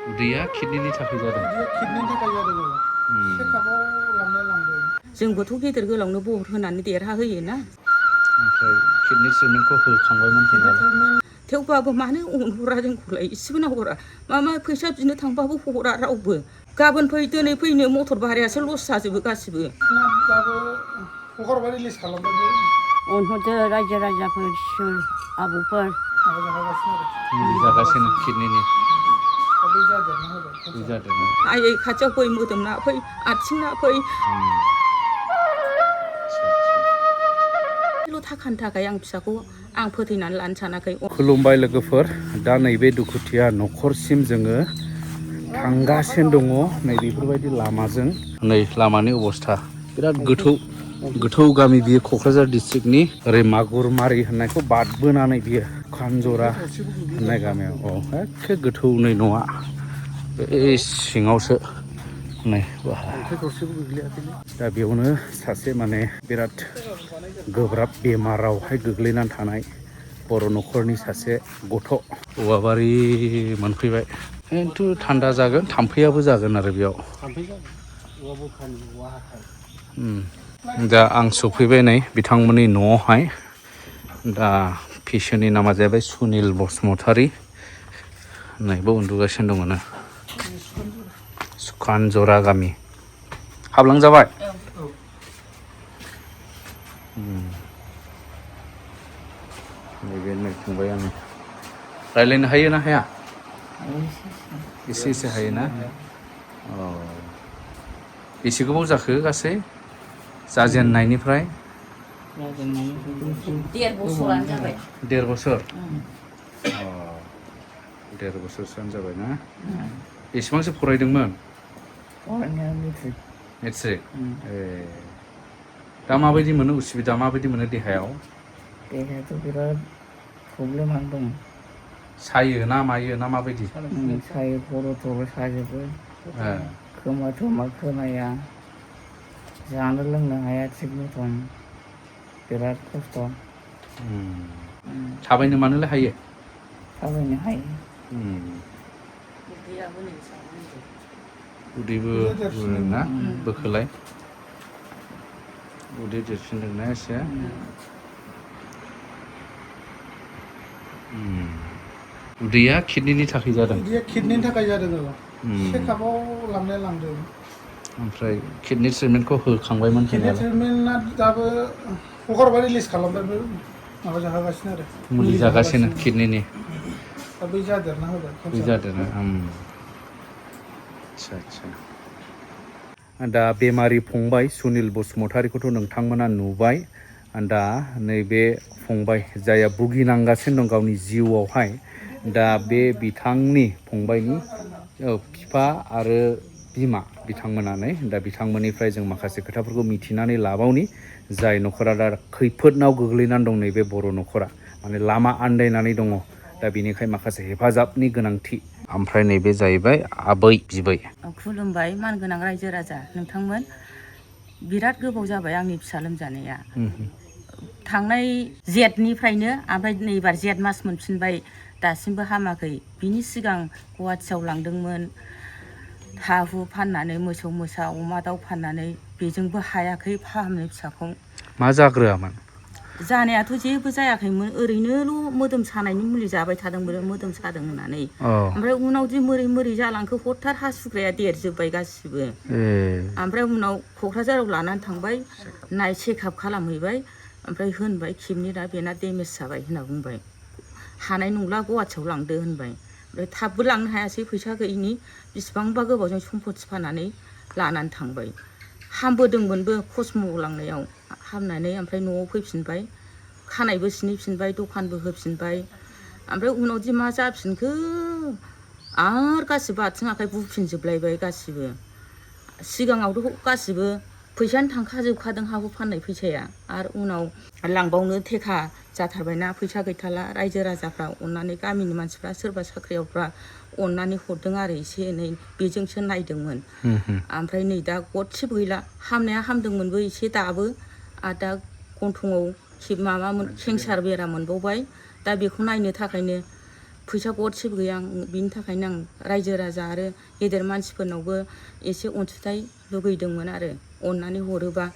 उदैया किडनिनि थाखाय जादों जोंबोथ' गेदेर गोलावनो बहर होनानै देरहा होयोना ओमफ्राय किडनि ट्रिटमेन्टखौ होखांबायमोन होनायालाय थेवबाबो मानो अनहरा जोंखौलाय इसेबो हरा मा फैसा बिनो थांबाबो हरा रावबो गाबोन फै दिनै फैनो मटर भारायासो लस जाजोबो गासिबो हगारबाय रिलिज खालामबाय अनहरदो रायजो राजाफोर सोर आबौफोर मुलि जागासिनो किडनिनि आयै खाथियाव फै मोदोमना फै आथिंना फै थाखानि थाखाय आं फिसाखौ आं फोथैनानै लानो सानाखै खुलुमबाय लोगोफोर दा नैबे दुखुथिया न'खरसिम जोङो थांगासिनो दङ नै बेफोरबायदि लामाजों नै लामानि अबस्था बिराद गोथौ गामि बियो क'क्राझार डिस्ट्रिक्टनि ओरै मागुरमारि होननायखौ बारबोनानै बियो खानजरा होननाय गामियाव एखे गोथौ नै न'आ बे सिङावसो नै दा बेयावनो सासे माने बिराद गोब्राब बेमारावहाय गोग्लैनानै थानाय बर' न'खरनि सासे गथ' औवाबारि मोनफैबाय खिन्थु थान्दा जागोन थाम्फैयाबो जागोन आरो बेयाव दा आं सफैबाय नै बिथांमोननि न'आवहाय दा पेसेन्टनि नामा जाहैबाय सुनिल बसुमतारी नैबो उन्दुगासिनो दङ सुखानजरा गामि हाबलांजाबाय नैबे नै फंबाय आङो रायज्लायनो हायो ना हाया एसे हायो ना बेसे गोबाव जाखो गासै जाजेननायनिफ्राय 1.5 बोसोरानो जाबाय 1.5 बोसोर 1.5 बोसोरसोआनो जाबाय ना बेसेबांसो फरायदोंमोन मेट्रिक दा माबायदि मोनो उसुबिदा माबायदि मोनो देहायाव बिराद प्रब्लेम दं सायो ना मायो ना माबायदि सायो खर' साजोबो खोमा खोनाया जानो लोंनो हाया थिग मथन बिराद खस्थ' थाबायनो मानोलाय हायो थाबायनो हायो उदैबो ना बोखोलाय उदै देरफिनदोंना एसे उदैया किडनिनि थाखाय जादों चेकआपआव लांदों ओमफ्राय किडनि ट्रिटमेन्टखौ होखांबायमोन ट्रिटमेन्टआ दाबो हगारबाय रिलिज खालामबाय माबा जाहोगासिनो आरो मुलि जागासिनो किडनिनि बै जादेरना होबाय आदसा दा बेमारि फंबाय सुनिल बसुमतारीखौथ' नोंथांमोना नुबाय दा नैबे फंबाय जायहा भुगिनांगासिनो दं गावनि जिउआवहाय दा बे बिथांनि फंबायनि बिफा आरो बिमा बिथांमोनानो दा बिथांमोननिफ्राय जों माखासे खोथाफोरखौ मिथिनानै लाबावनि जाय न'खरा दा खैफोदनाव गोग्लैनानै दं नैबे बर' न'खरा माने लामा आन्दायनानै दङ दा बेनिखाय माखासे हेफाजाबनि गोनांथि ओमफ्राय नैबे जाहैबाय आबै बिबै खुलुमबाय मानगोनां रायजो राजा नोंथांमोन बिराद गोबाव जाबाय आंनि फिसा लोमजानाया थांनाय जेठनिफ्रायनो ओमफ्राय नैबार जेठ मास मोनफिनबाय दासिमबो हामाखै बिनि सिगां गुवाहाटियाव लांदोंमोन हा हु फाननानै मोसौ मोसा अमा दाउ फाननानै बेजोंबो हायाखै फाहामनो फिसाखौ मा जाग्रोआमोन जानायाथ' जेबो जायाखैमोन ओरैनोल' मोदोम सानायनि मुलि जाबाय थादोंमोन मोदोम सादों होननानै ओमफ्राय उनावदि मोरै जालांखो हथार हासुग्राया देरजोब्बाय गासिबो ओमफ्राय उनाव क'क्राझाराव लानानै थांबाय चेकआप खालामहैबाय ओमफ्राय होनबाय किडनिया बेना डेमेज जाबाय होनना बुंबाय हानाय नंला गुवाहाटियाव लांदो होनबाय ओमफ्राय थाबबो लांनो हायासै फैसा गैयिनि बिसिबांबा गोबावजों सम्पति फाननानै लानानै थांबाय हामबोदोंमोनबो कसम'आव लांनायाव हामनानै ओमफ्राय न'आव फैफिनबाय खानायबो सिनहैफिनबाय दखानबो होफिनबाय ओमफ्राय उनावदि मा जाफिनखो आरो गासिबो आथिं आखाइ बुफिनजोबलायबाय गासिबो सिगाङावथ' गासिबो फैसायानो थांखाजोबखादों हा हु फाननाय फैसाया आरो उनाव लांबावनो थेखा जाथारबायना फैसा गैथारला रायजो राजाफ्रा अननानै गामिनि मानसिफ्रा सोरबा साख्रियावफ्रा अननानै हरदों आरो एसे एनै बेजोंसो नायदोंमोन ओमफ्राय नै दा गदसेबो गैला हामनाया हामदोंमोनबो एसे दाबो आरो दा गन्थङाव माबामोन केन्सार बेराम मोनबावबाय दा बेखौ नायनो थाखायनो फैसा गरसेबो गैया बिनि थाखायनो आं रायजो राजा आरो गेदेर मानसिफोरनावबो एसे अनसुंथाइ लुगैदोंमोन आरो अननानै हरोबा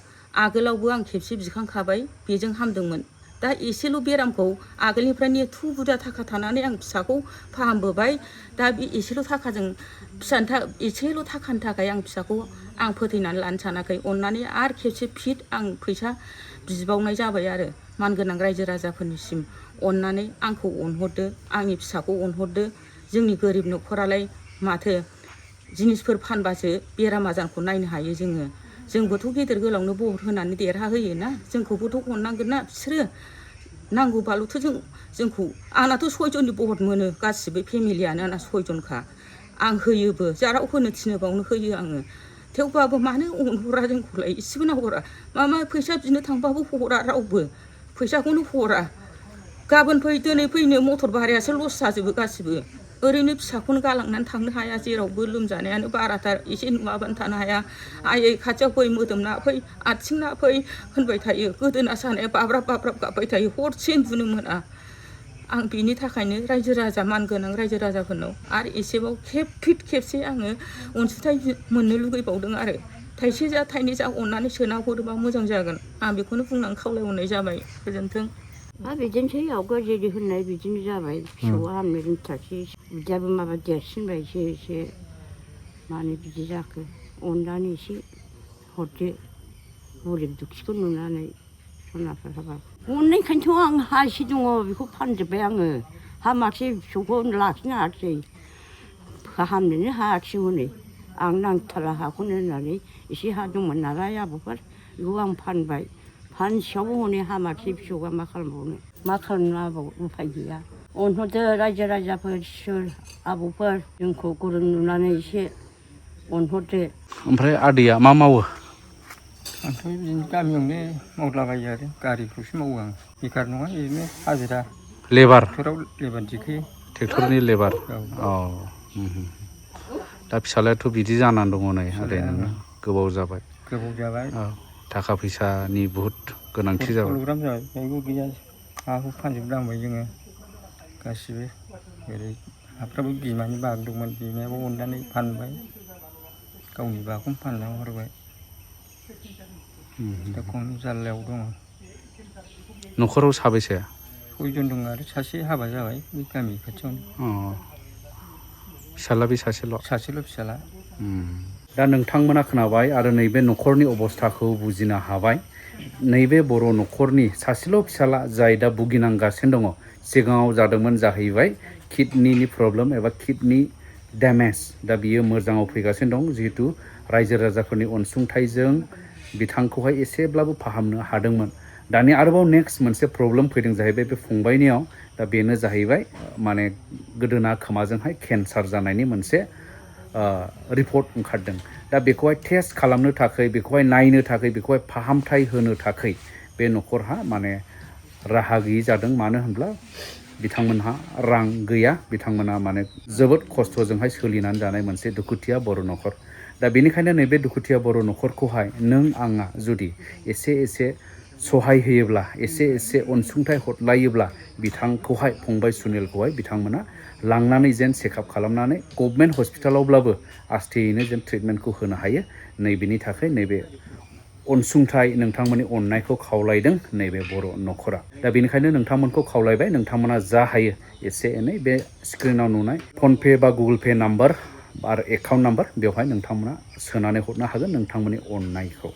आगोलावबो आं खेबसे बिखांखाबाय बेजों हामदोंमोन दा एसेल' बेरामखौ आगोलनिफ्रायनो एथ' बुरजा थाखा थानानै आं फिसाखौ फाहामबोबाय दा बे एसेल' थाखानि थाखाय आं फिसाखौ आं फोथैनानै लानो सानाखै अननानै आरो खेबसे फिट आं फैसा बिबावनाय जाबाय आरो मानगोनां रायजो राजाफोरनिसिम अननानै आंखौ अनहरदो आंनि फिसाखौ अनहरदो जोंनि गोरिब न'खरालाय माथो जिनिसफोर फानबासो बेराम आजारखौ नायनो हायो जोंबोथ' गेदेर गोलावनो बहर होनानै देरहाहोयोना जोंखौबोथ' अननांगोन ना बिसोरो नांगौबाल'थ' जोंखौ आंनाथ' 6 जननि बहर मोनो गासिबो फेमिलियानो आंना 6 जनखा आं होयोबो जेराव होनो थिनो बावनो होयो आङो थेवबाबो मानो अनहरा जोंखौलाय इसेबो नाहरा मा फैसा बिनो थांबाबो हरा रावबो फैसाखौनो हरा गाबोन फै दिनै फैनो मटर भारायासो लस जाजोबो गासिबो ओरैनो फिसाखौनो गालांनानै थांनो हाया जेरावबो लोमजानायानो बाराथार एसे नुवाबानो थानो हाया आयै खाथियाव फै मोदोम नाफै आथिं नाफै होनबाय थायो गोदोना सानाया बाब्राब गाबबाय थायो हरसे उन्दुनो मोना आं बिनि थाखायनो रायजो राजा मानगोनां रायजो राजाफोरनाव आरो एसेबाव खेबसे आङो अनसुंथाइ मोननो लुगैबावदों आरो थाइसे जा थाइनै जा अननानै सोना हरोबा मोजां जागोन आं बेखौनो बुंनानै खावलायहरनाय जाबाय गोजोन्थों बिदिनोसै आवगाय जेरै होननाय बिदिनो जाबाय फिसौआ हामनो रोंथारसै बिदायाबो माबा देरसिनबायसो एसे मानो बिदि जाखो अननानै एसे हरदो गरिब दुखिखौ नुनानै सनाफोर हाबा अननायखायनोथ' आं हा एसे दङ बेखौ फानजोब्बाय आङो हामाखिसै फिसौखौ लाखिनो हायाखिसै फाहामनोनो हायाखिसै हनै आं नांथारा हाखौनो होननानै एसे हा दंमोन नालाय आबौफोर बेखौ आं फानबाय फानसेयावबो हनै हामाखिसै फिसौआ मा खालामनो उफाय गैया अनहरदो रायजो राजाफोर सोर आबौफोर जोंखौ गोरों नुनानै एसे अनहरदो ओमफ्राय आदैया मा मावो आंथ' बिदिनो गामियावनो मावलाबायो आरो गारिखौसो मावो आं बेखार नङा ओरैनो हाजिरा लेबार ट्रेक्टराव लेबार दिखोयो ट्रेक्टरनि लेबार औ दा फिसालायाथ' बिदि जानानै दङ नै आदै नोङो गोबाव जाबाय औ थाखा फैसानि बहुद गोनांथि जाबाय प्रग्राम जाबाय बेबो गैया हाखौ फानजोबनांबाय जोङो गासिबो ओरै हाफ्राबो बिमानि बाग दंमोन बिमायाबो अननानै फानबाय गावनि बागखौनो फानना हरबाय दा खम जाल्लायाव दङ न'खराव साबैसे 6 जन दङ आरो सासे हाबा जाबाय बे गामि खाथियावनो फिसाला बे सासेल' फिसाला दा नोंथांमोना खोनाबाय आरो नैबे न'खरनि अबस्थाखौ बुजिनो हाबाय नैबे बर' न'खरनि सासेल' फिसाला जाय दा भुगिनांगासिनो दङ सिगाङाव जादोंमोन जाहैबाय किडनिनि प्रब्लेम एबा किडनि डैमेज दा बियो मोजाङाव फैगासिनो दं जिहेतु रायजो राजाफोरनि अनसुंथाइजों बिथांखौहाय एसेब्लाबो फाहामनो हादोंमोन दानि आरोबाव नेक्स्ट मोनसे प्रब्लेम फैदों जाहैबाय बे फंबायनियाव दा बेनो जाहैबाय माने गोदोना खोमाजोंहाय केन्सार जानायनि मोनसे रिपर्ट ओंखारदों दा बेखौहाय टेस्ट खालामनो थाखाय बेखौहाय नायनो थाखाय बेखौहाय फाहामथाय होनो थाखाय बे न'खरहा माने राहा गैयि जादों मानो होनब्ला बिथांमोनहा रां गैया बिथांमोना माने जोबोद खस्थ'जोंहाय सोलिनानै जानाय मोनसे दुखुथिया बर' न'खर दा बेनिखायनो नैबे दुखुथिया बर' न'खरखौहाय नों आंहा जुदि एसे सहाय होयोब्ला एसे अनसुंथाइ हरलायोब्ला बिथांखौहाय फंबाय सुनिलखौहाय बिथांमोना लांनानै जेन चेकआप खालामनानै गभर्नमेन्ट हस्पिटालावब्लाबो आस्थेयैनो जेन ट्रिटमेन्टखौ होनो हायो नैबेनि थाखाय नैबे अनसुंथाइ नोंथांमोननि अननायखौ खावलायदों नैबे बर' न'खरा दा बेनिखायनो नोंथांमोनखौ खावलायबाय नोंथांमोना जा हायो एसे एनै बे स्क्रिनाव नुनाय फनपे बा गुगोल पे नाम्बार आरो एकाउन्ट नाम्बार बेवहाय नोंथांमोना सोनानै हरनो हागोन नोंथांमोननि अननायखौ